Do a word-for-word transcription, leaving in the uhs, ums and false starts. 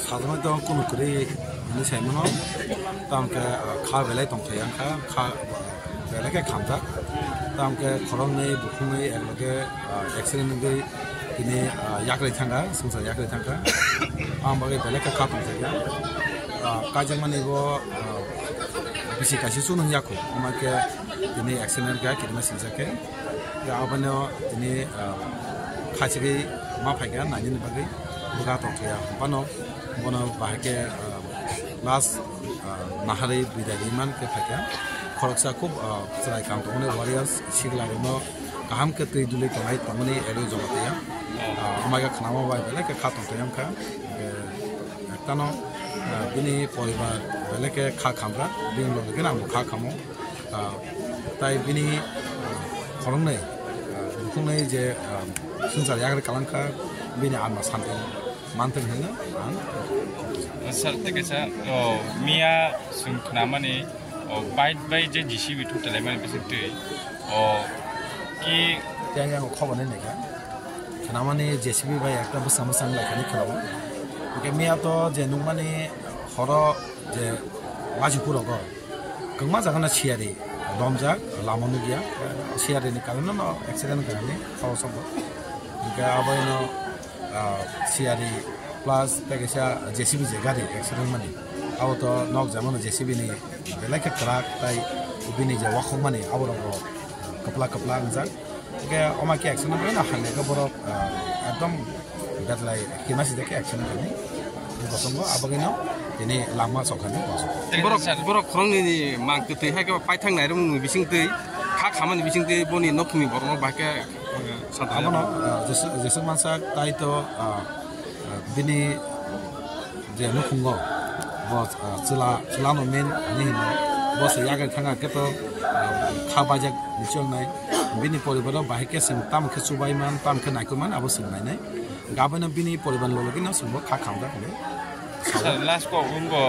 Sajwk to kunu kwrwi hinwi saimano. Tamo khe, ah, kha belai tongthai wngkha, kha belai khe khamjak. Tamo khe khoroknwi bukhuknwi ekloge, ah, accident wngwi tini, ah, yakrwi thangkha, swngchar yakrwi thangkha. Ang bagwi belai khe kha tongthai kha. Ah, kaijakmani bo, ah, bisi kaisa chuknung yakho, wngma khe tini accident khe kirima singsa khe. Ya, abono tini, ah, khachigwi ma phaikha, nainani bagwi bwkha tongthai ya. Phano bono bahai khe, ah, last, ah, naharwi bidai ri man khe phaikha. Khoroksa khub, ah, chwrai kam tongmani warriors, sikla rokno kaham khe twi duli tongnai tongmani elo joma twi ya. Ah, amai khe khnama bai belai khe kha tongthai wngkha. Eh, tano, ah, bini poribar belai khe kha khamjak, bini loge khe nangbo kha khamo. Ah, tai bini, ah, khoroknwi, ah, bukhuknwi je, ah, swngchar yakarwi kwlangkha, bini atma santi manthung hinwi ang. Sir, tei kaisa, oh, miya chwng khnamani, oh, bike bai je J C B thuk talaimani bisingtwi, oh, ki Tei ang khobor nai naikha, khnamani J C B bai ekta bwsang bwsang laikhani khnamo. Hwnkhe miya to je nukmani horo je Majipur rogo, kwbangma jaga no siyari romjak, lama nukya, siyari ni karon no accident wngkha hwnwi khoroksa bo. Hwnkhe abo no, ah, siyari plus tei kaisa J C B je gari accident mani, abo to nok jama no J C B ni belai khe kwrak tai bini je wakhok mani abo rok bo kwpla kwpla wngjak. Hwnkhe omo khe action no belai no hamya khe borok, ah, ekdom betlai kima sijak khe action no khainai. Bosongo abagwino tini lama sok khainai bosongo. Borok, borok khoroknwi ni mang kwtwi hai khe paithak nairwkmani bisingtwi, kha khamani bisingtwi boni nokhungni borokno bahai khe, eh, santa. Abono, ah, jeswk, jeswk mansa tai to, ah, ah, bini je nukhungo bo, ah, chwla, chwlano main hinwi hino. Bo se yakarwi thangkha khe to, ah, kha bajak ni chongnai. Bini poribaro bahai khe chwng tamo khe chubai man, tamo khe naikolman abo chwng nainai. Abono bini poribar logino chwngbo kha khamjak hinwi. Sir, last ko wngbo